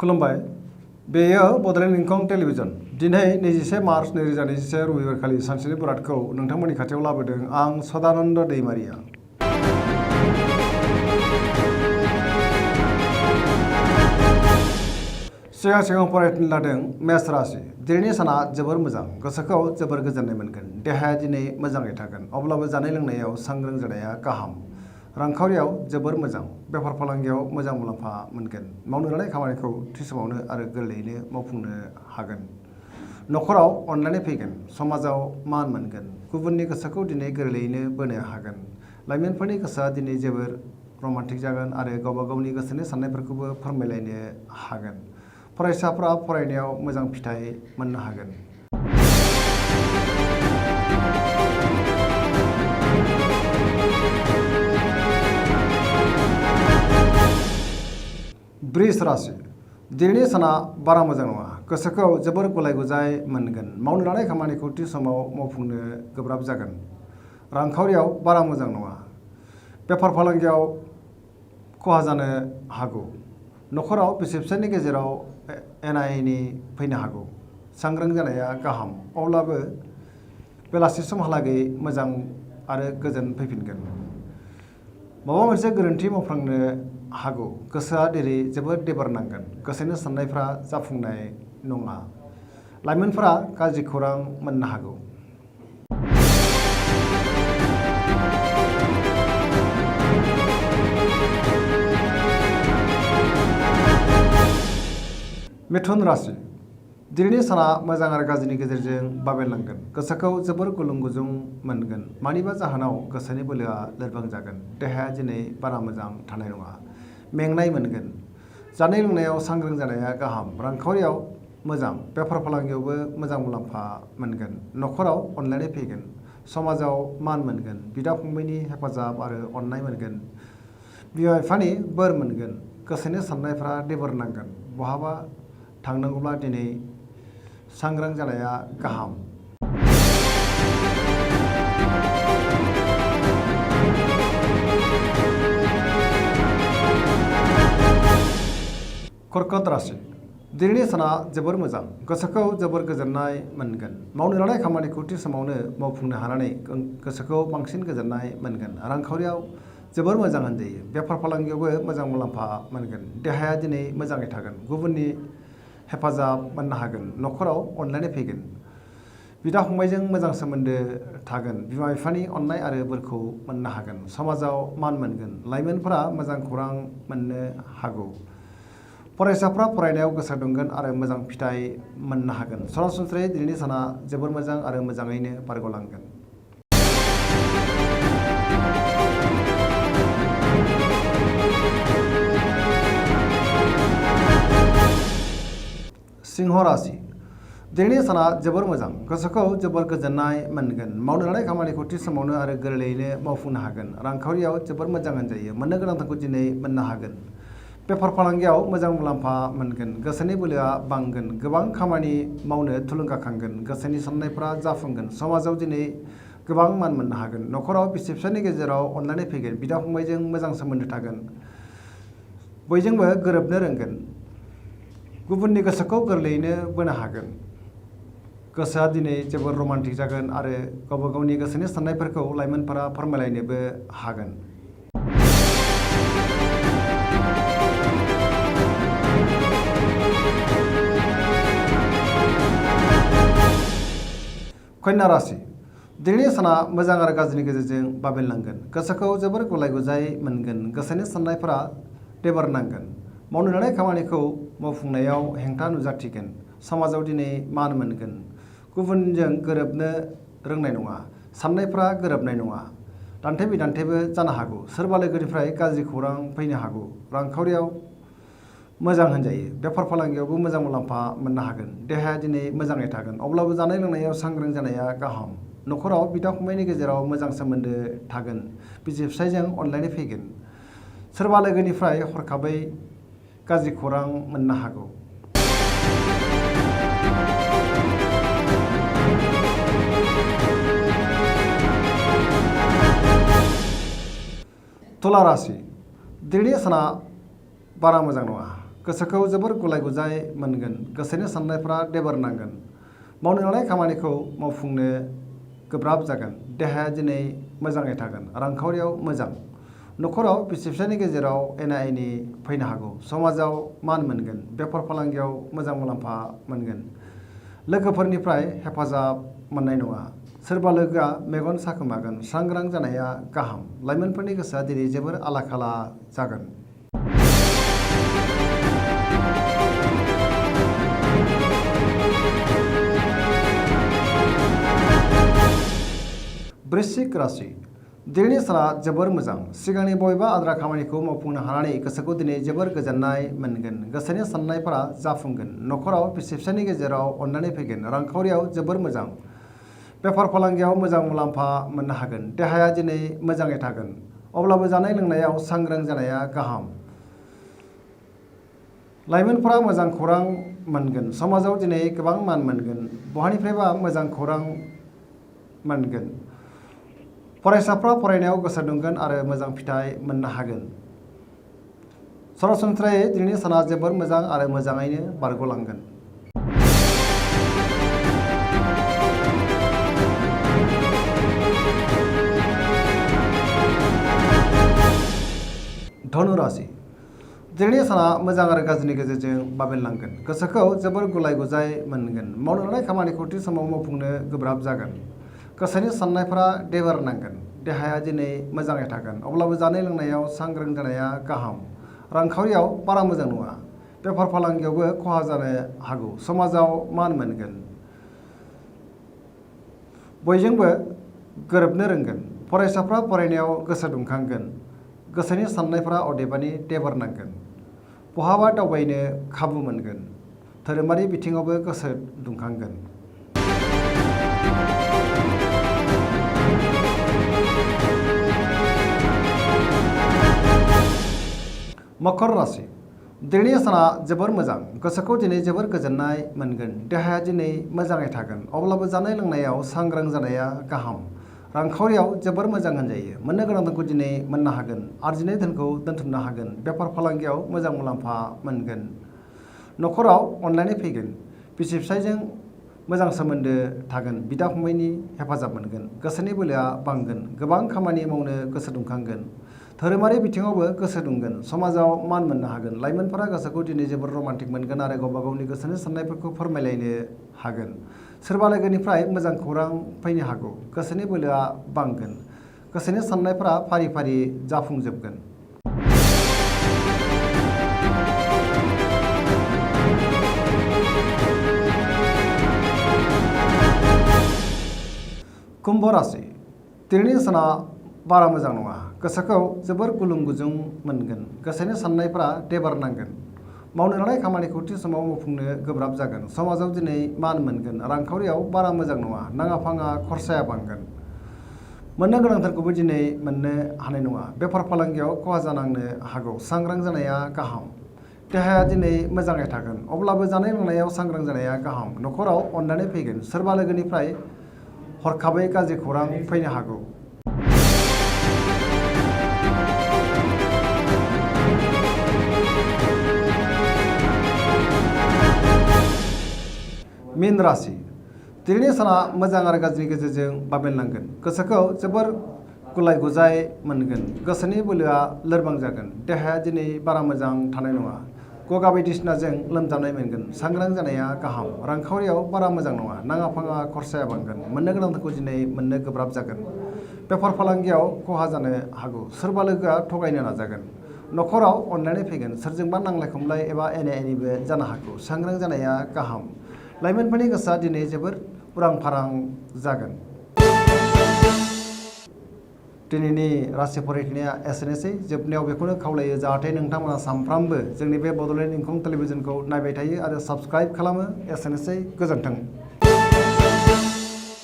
खुलुमबाय बेयो बड'लेण्ड इंखं टेलिभिजन दिनै 21 मार्च 2021 रबिबारखालि सानसेनि बरादखौ नोंथांमोननि खाथियाव लाबोदों आं सदानन्द दैमारिया। सिगां फरायनो लादों मेष राशि। दिनैनि साना जोबोर मोजां, गोसोखौ जोबोर गोजोननाय मोनगोन। देहाया दिनै मोजाङै थागोन, अब्लाबो जानाय लोंनायाव सांग्रां जानाया गाहाम। रांखावरियाव जोबोर मोजां, बेफार फालांगियाव मोजां मुलाम्फा मोनगोन। मावनो लानाय खामानिखौ थि समावनो आरो गोरलैयैनो मावफुंनो हागोन। न'खराव अनलायनाय फैगोन, समाजाव मान मोनगोन। गुबुननि गोसोखौ दिनै गोरलैयैनो बोनो हागोन। लाइमोनफोरनि गोसोआ दिनै जोबोर रमान्टिक जागोन आरो गावबा गावनि गोसोनि साननायफोरखौबो फोरमायलायनो हागोन। फरायसाफ्रा फरायनायाव मोजां फिथाइ मोननो हागोन। वृष राशि। दिनैनि साना बारा मोजां नङा, गोसोखौ जोबोर गुलाय गुजाय मोनगोन। मावनो लानाय खामानिखौ थि समाव मावफुंनो गोब्राब जागोन। रांखावरियाव बारा मोजां नङा, बेफार फालांगियाव खहा जानो हागौ। न'खराव बिसि-फिसायनि गेजेराव एना-एनि फैनो हागौ। सांग्रां जानाया गाहाम, अब्लाबो बेलासि समहालागै मोजां आरो गोजोन फैफिनगोन। माबा मोनसे गोरोन्थि मावफ्लांनो हागौ। गोसोआ दिनै जोबोद देबार नांगोन, गोसोनि साननायफ्रा जाफुंनाय नङा। लाइमोनफोरा गाज्रि खौरां मोननो हागौ। मिथुन राशि। दिनैनि साना मोजां आरो गाज्रिनि गेजेरजों बाबेनलांगोन। गोसोखौ जोबोर गुलुं-गुजुं मोनगोन, मानिबा जाहोनाव गोसोनि बोलोआ लोरबां जागोन। देहाया दिनै बारा मोजां थानाय नङा, मेंनाय मोनगोन। जानाय लोंनायाव सांग्रां जानाया गाहाम। रांखावरियाव मोजां, बेफार फालांगियावबो मोजां मुलाम्फा मोनगोन। न'खराव अनलायनाय फैगोन, समाजाव मान मोनगोन। बिदा-फंबायनि हेफाजाब आरो अननाय मोनगोन। बिमा-बिफानि बोर मोनगोन। गोसोनि साननायफ्रा देबार नांगोन। बहाबा थांनांगौब्ला दिनै सांग्रां जानाया गाहाम। कर्कट राशि। दिनैनि साना जोबोर मोजां, गोसोखौ जोबोर गोजोननाय मोनगोन। मावनो लानाय खामानिखौ थि समावनो मावफुंनो हानानै गोसोखौ बांसिन गोजोननाय मोनगोन। रांखावरियाव जोबोर मोजां होनजायो, बेफार फालांगियावबो मोजां मुलाम्फा मोनगोन। देहाया दिनै मोजाङै थागोन, गुबुननि हेफाजाब मोननो हागोन। न'खराव अनलायनाय फैगोन, बिदा-फंबायजों मोजां सोमोन्दो थागोन। बिमा-बिफानि अननाय आरो बोरखौ मोननो हागोन। समाजाव मान मोनगोन। लाइमोनफोरा मोजां खौरां मोननो हागौ। फरायसाफ्रा फरायनायाव गोसो दुंगोन आरो मोजां फिथाइ मोननो हागोन। सरासनस्रायै दिनैनि साना जोबोर मोजां आरो मोजाङैनो बारग'लांगोन। सिंह राशि। दिनैनि साना जोबोर मोजां, गोसोखौ जोबोर गोजोननाय मोनगोन। मावनो लानाय खामानिखौ थि समावनो आरो गोरलैयैनो मावफुंनो हागोन। रांखावरियाव जोबोर मोजां होनजायो, मोननो गोनांखौ दिनै मोननो हागोन। बेफार फालांगियाव मोजां मुलाम्फा मोनगोन। गोसोनि बोलोआ बांगोन, गोबां खामानि मावनो थुलुंगाखांगोन। गोसोनि साननायफ्रा जाफुंगोन। समाजाव दिनै गोबां मान मोननो हागोन। न'खराव बिसि-फिसायनि गेजेराव अनलायनाय फैगोन। बिदा-फंबायजों मोजां सोमोन्दो थागोन। बयजोंबो गोरोबनो रोंगोन। गुबुननि गोसोखौ गोरलैयैनो बोनो हागोन। गोसोआ दिनै जोबोर रमान्टिक जागोन आरो गावबा गावनि गोसोनि साननायफोरखौ लाइमोनफोरा फोरमायलायनोबो हागोन। कन्या राशि। दिनैनि साना मोजां आरो गाज्रिनि गेजेरजों बाबेनलांगोन। गोसोखौ जोबोर गुलाय-गुजाय मोनगोन। गोसोनि साननायफोरा देबार नांगोन। मावनो लानाय खामानिखौ मावफुंनायाव हेंथा नुजाथिगोन। समाजाव दिनै मान मोनगोन। गुबुनजों गोरोबनो रोंनाय नङा, साननायफ्रा गोरोबनाय नङा। दान्थे-बिदान्थेबो जानो हागौ। सोरबा लोगोनिफ्राय गाज्रि खौरां फैनो हागौ। रांखावरियाव मोजां होनजायो, बेफार फालांगियावबो मोजां मुलाम्फा मोननो हागोन। देहाया दिनै मोजाङै थागोन, अब्लाबो जानाय लोंनायाव सांग्रां जानाया गाहाम। न'खराव बिदा-फंबायनि गेजेराव मोजां सोमोन्दो थागोन। बिसि-फिसायजों अनलायनाय फैगोन। सोरबा लोगोनिफ्राय हरखाबै गाज्रि खौरां मोननो हागौ। तुला राशि। दिनैनि साना बारा मोजां नङा, गोसोखौ जोबोर गुलाय गुजाय मोनगोन। गोसोनि साननायफ्रा देबार नांगोन। मावनो लानाय खामानिखौ मावफुंनो गोब्राब जागोन। देहाया दिनै मोजाङै थागोन। रांखावरियाव मोजां। न'खराव बिसि फिसायनि गेजेराव एना एनि फैनो हागौ। समाजाव मान मोनगोन। बेफार फालांगियाव मोजां मुलाम्फा मोनगोन। लोगोफोरनिफ्राय हेफाजाब मोननाय नङा। सोरबा लोगोआ मेगन साखोमागोन। सांग्रां जानाया गाहाम। लाइमोनफोरनि गोसोआ दिनै जोबोर आला खाला जागोन। वृश्चिक राशि दिनैनि साना जोबोर मोजां। सिगांनि बबेबा आद्रा खामानिखौ मावफुंनो हानानै गोसोखौ दिनै जोबोर गोजोननाय मोनगोन। गोसोनि साननायफोरा जाफुंगोन। न'खराव बिसि फिसायनि गेजेराव अननानै फैगोन। रांखावरियाव जोबोर मोजां। बेफार फालांगियाव मोजां मुलाम्फा मोननो हागोन। देहाया दिनै मोजाङै थागोन। अब्लाबो जानाय लोंनायाव सांग्रां जानाया गाहाम। लाइमोनफोरा मोजां खौरां मोनगोन। समाजाव दिनै गोबां मान मोनगोन। बहानिफ्रायबा मोजां खौरां मोनगोन। फरायसाफ्रा फरायनायाव गोसो दुंगोन आरो मोजां फिथाइ मोननो हागोन। सरासनस्रायै दिनैनि साना जोबोर मोजां आरो मोजाङैनो बारग'लांगोन। धनु राशि दिनैनि साना मोजां आरो गाज्रिनि गेजेरजों बाबेनलांगोन। गोसोखौ जोबोर गुलाय गुजाय मोनगोन। मावनो लानाय खामानिखौ थि समाव मावफुंनो गोब्राब जागोन। गोसोनि साननायफोरा देबार नांगोन। देहाया दिनै मोजाङै थागोन। अब्लाबो जानाय लोंनायाव सांग्रां जानाया गाहाम। रांखावरियाव बारा मोजां नङा। बेफार फालांगियावबो खहा जानो हागौ। समाजाव मान मोनगोन। बयजोंबो गोरोबनो रोंगोन। फरायसाफ्रा फरायनायाव गोसो दुंखांगोन। गोसोनि साननायफोरा अदेबानि देबार नांगोन। बहाबा दावबायनो खाबु मोनगोन। धोरोमारि बिथिङावबो गोसो दुंखांगोन। मकर राशि दिनैनि साना जोबोर मोजां। गोसोखौ दिनै जोबोर गोजोननाय मोनगोन। देहाया दिनै मोजाङै थागोन। अब्लाबो जानाय लोंनायाव सांग्रां जानाया गाहाम। रांखावरियाव जोबोर मोजां होनजायो। मोननो गोनां धोनखौ दिनै मोननो हागोन। आरजिनाय धोनखौ दोनथुमनो हागोन। बेफार फालांगियाव मोजां मुलाम्फा मोनगोन। न'खराव अनलायनाय फैगोन। बिसि फिसायजों मोजां सोमोन्दो थागोन। बिदा फंबायनि हेफाजाब मोनगोन। गोसोनि बोलोआ बांगोन। गोबां खामानि मावनो गोसो दुंखांगोन। धोरोमारि बिथिङावबो गोसो दुंगोन। समाजाव मान मोननो हागोन। लाइमोनफोरा गोसोखौ दिनै जोबोर रमान्टिक मोनगोन आरो गावबा गावनि गोसोनि साननायफोरखौ फोरमायलायनो हागोन। सोरबा लोगोनिफ्राय मोजां खौरां फैनो हागौ। गोसोनि बोलोआ बांगोन। गोसोनि साननायफोरा फारि फारि जाफुंजोबगोन। कुम्भ राशि दिनैनि साना बारा मोजां नङा। गोसोखौ जोबोर गुलुं गुजुं मोनगोन। गोसोनि साननायफोरा देबार नांगोन। मावनो लानाय खामानिखौ थि समाव मावफुंनो गोब्राब जागोन। समाजाव दिनै मान मोनगोन। रांखावरियाव बारा मोजां नङा। नाङा फाङा खरसाया बांगोन। मोननो गोनांथारखौबो दिनै मोननो हानाय नङा। बेफार फालांगियाव खहा जानांनो हागौ। सांग्रां जानाया गाहाम। देहाया दिनै मोजाङै थागोन। अब्लाबो जानाय लोंनायाव सांग्रां जानाया गाहाम। न'खराव अननानै फैगोन। सोरबा लोगोनिफ्राय हरखाबै गाज्रि खौरां फैनो हागौ। मीन राशि दिनैनि साना मोजां आरो गाज्रिनि गेजेरजों बाबेनलांगोन। गोसोखौ जोबोर गुलाय गुजाय मोनगोन। गोसोनि बोलोआ लोरबां जागोन। देहाया दिनै बारा मोजां थानाय नङा। गगा बायदिसिनाजों लोमजानाय मोनगोन। सांग्रां जानाया गाहाम। रांखावरियाव बारा मोजां नङा। नाङा फाङा खरसाया बांगोन। मोननो गोनांखौ दिनै मोननो गोब्राब जागोन। बेफार फालांगियाव खहा जानो हागौ। सोरबा लोगोआ थगायनो नाजागोन। न'खराव अननानै फैगोन। सोरजोंबा नांलाय खमलाय एबा एना एनिबो जानो हागौ। सांग्रां जानाया गाहाम। लाइमोनफोरनि गोसोआ दिनै जोबोर उरां फारां जागोन। दिनैनि राशि फरायनाया एसेनोसै। जोबनायाव बेखौनो खावलायो जाहाथे नोंथांमोना सानफ्रामबो जोंनि बे बड'लेण्ड इंखं टेलिभिजनखौ नायबाय थायो आरो साबस्क्राइब खालामो। एसेनोसै। गोजोन्थों।